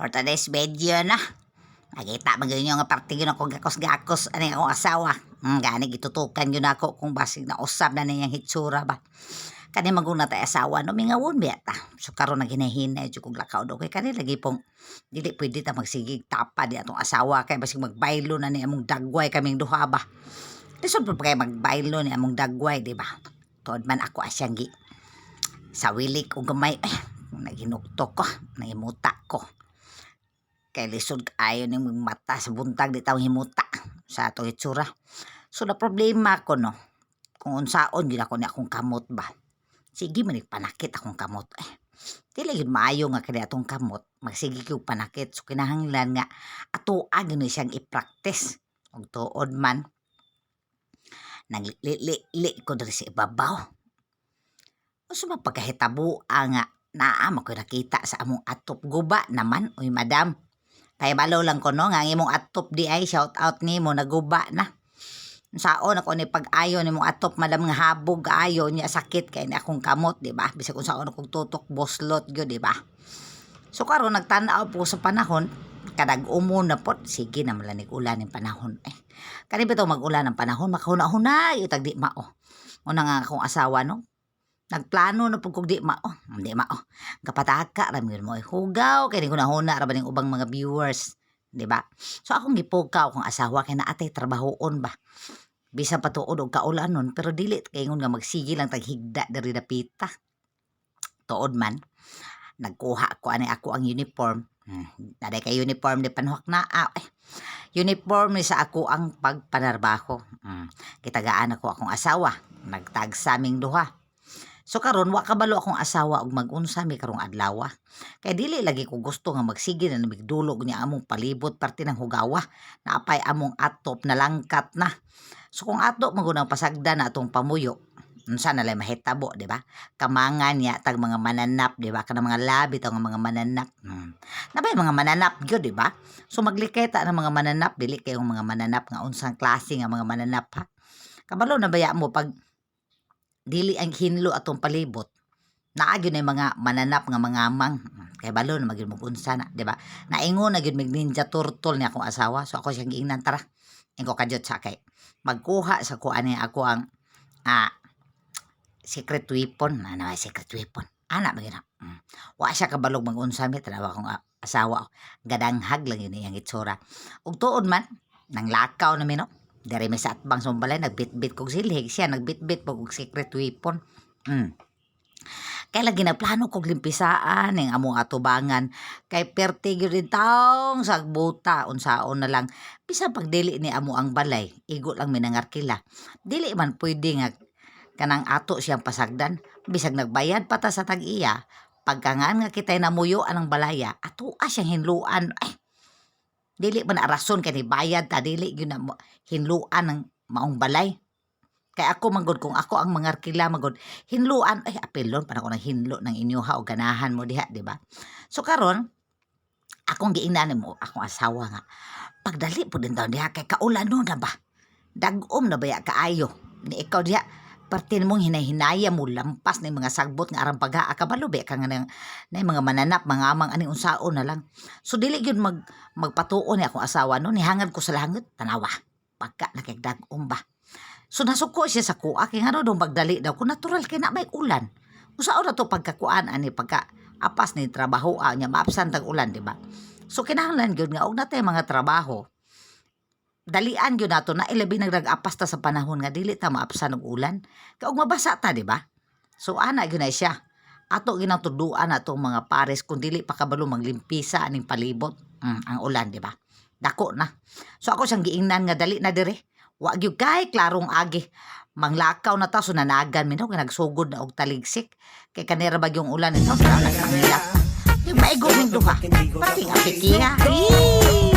For today's video na. Nakita man gyud nga parte gyud ako gakos-gakos ani akong asawa. Gani gitutukan gyud ako kung basig na usab na niyang hitsura ba. Kani maguna tay asawa no, mingawon biya ta. So karon naghinay-hinay jud kog lakaw do kay kani lagi pong dili pwede ta magsigig tapa di atong asawa kay basig magbaylo na ni among dagway kaming duha ba. Lisod pa kay magbaylo ni among dagway, di ba? Tuod man ako asyang gi sa wilik og gamay, ay, naghinuktok ko, nahimuta ko. Kay lisod kaayo ning mata sa buntag, di taong himuta sa atong itsura. So na problema ko no, kung unsaon gyud ako ni akong kamot ba. Sige man panakit akong kamot eh. Dili gyud maayo nga kani atong kamot magsige gyud panakit. So kinahanglan nga atoa gyud ni siyang i-practice. Ug tuod man nagli-li ko diri sa ibabaw. Unsa man pagkahitabo nga naa man ko'y nakita sa among atop, guba naman. Uy madam, pahibalo lang ko no nga ang imong atop di ay, shout out nimo, naguba na. Unsaon ako ni pag-ayo nimong atop, madam, nga habog kaayo nya sakit kay ni akong kamot, di ba? Bisag unsaon akong tutok, boslot gyud, di ba? So karon nagtan-aw po sa panahon, kadag-umo na pod, sige na malanig ulan ning panahon eh. Kani bitaw mag-ulan ang panahon, makahuna-huna itag di mao. Una nga akong asawa no, nagplano na pud kog di mao, di mao. Kapataka ra gyud mo, hugaw kay ning hunahuna ra ba ning ubang mga viewers, di ba? So akong gipukaw akong asawa kay naa tay trabahoon ba. Bisan pa tuod og kaulanon pero dili kaingon nga magsige lang tag higda diri dapita. Tuod man nagkuha ko ani ako ang uniform. Naday kay uniform di panuhak na ah, eh. Uniform ni sa ako ang pagpanarbaho. Kitagaan ako akong asawa, nagtagsa ming duha. So karon wa kabalo akong asawa og mag-unsa mi karong adlaw. Kay dili lagi ko gusto nga magsige na migdulog niya among palibot parte ng hugawa. Naapay among atop na langkat na. So kung ato man gud ang pasagdan na atong pamuyo, unsa na lay mahitabo, di ba? Kamangan niya tag mga mananap, di ba? Kanang mga labi tag mga mananap. Nabay mga mananap gyud, di ba? So maglikay ta ng mga mananap, dili kayong mga mananap nga unsang klase nga mga mananap ha. Kabalo na baya mo pag dili ang hinlo atong palibot, naa gyud na mga mananap nga mga mang kay balo na magyud mo unsa na, di ba? Naingon na gyud mig Ninja Turtle ni akong asawa. So ako siyang giingnan, "Tara," ingo kadyot sa kay magkuha sa kuan ni ako ang secret weapon. Ano ay secret weapon ana ba gyud na? Wa siya kabalog mag-unsa mi, tanawa akong asawa, gadanghag lang yun iyang itsura. Ug tuod man nang lakaw na mi no, diri mi sa atbang sa balay, nagbitbit kog silhig, siya nagbitbit pog og secret weapon. Kay lagi nagplano kog limpisaan ning among atubangan kay perti gyud din taong sagbuta. Unsaon na lang bisan pag dili ni amo ang balay, igo lang minangarkila, dili man pwede nga kanang ato siyang pasagdan bisag nagbayad pa ta sa tag-iya. Pagkangan nga kitay namuyo anang balaya, ato siyang hinluan. Ay, dili man na rason kay ni bayad ta, dili gyud na hinluan ang maong balay. Kay ako man gud, kung ako ang mangarkila man gud, hinluan, ay, apilon pa ako nang hinlo ng inyoha o ganahan mo diha, di ba? So karon akong giingnan mo akong asawa nga pagdali po din daw diha kay kaulan no na ba, dag-om na baya kaayo ni ikaw diha, parte mong hinay-hinaya mo lampas ni mga sagbot nga aram paghaa, kabalo ba ka nga nang na mga mananap mga amang aning unsaon na lang. So dili gyud magpatuon ni akong asawa no, nihangad ko sa langit, tanawa pagka na kay dag-om ba. So nasuko siya sa kuha kay ngano dong magdali daw kung natural kay na may ulan. Unsaon na to pagkakuan ani, pagka apas ni trabaho niya, maabsan tag ulan, di ba? So kinahanglan gyud nga og natay mga trabaho, dalian gyud nato na, ilabi nagdag-apas ta sa panahon nga dili ta maabsan og ulan kay og mabasa ta, di ba? So ana gyud na siya, ato ginang tuduan atong mga pares kung dili pa kabalo maglimpisa aning palibot. Ang ulan, di ba, dako na. So ako siyang giingnan nga dali na dire, wa gyud kay klarong agi, manglakaw na ta. So nanagan mi no, kay nagsugod na og taligsik kay kanira ba yung ulan ito, nagpangilak yung maigo ming duha pati nga pikiha. Eee!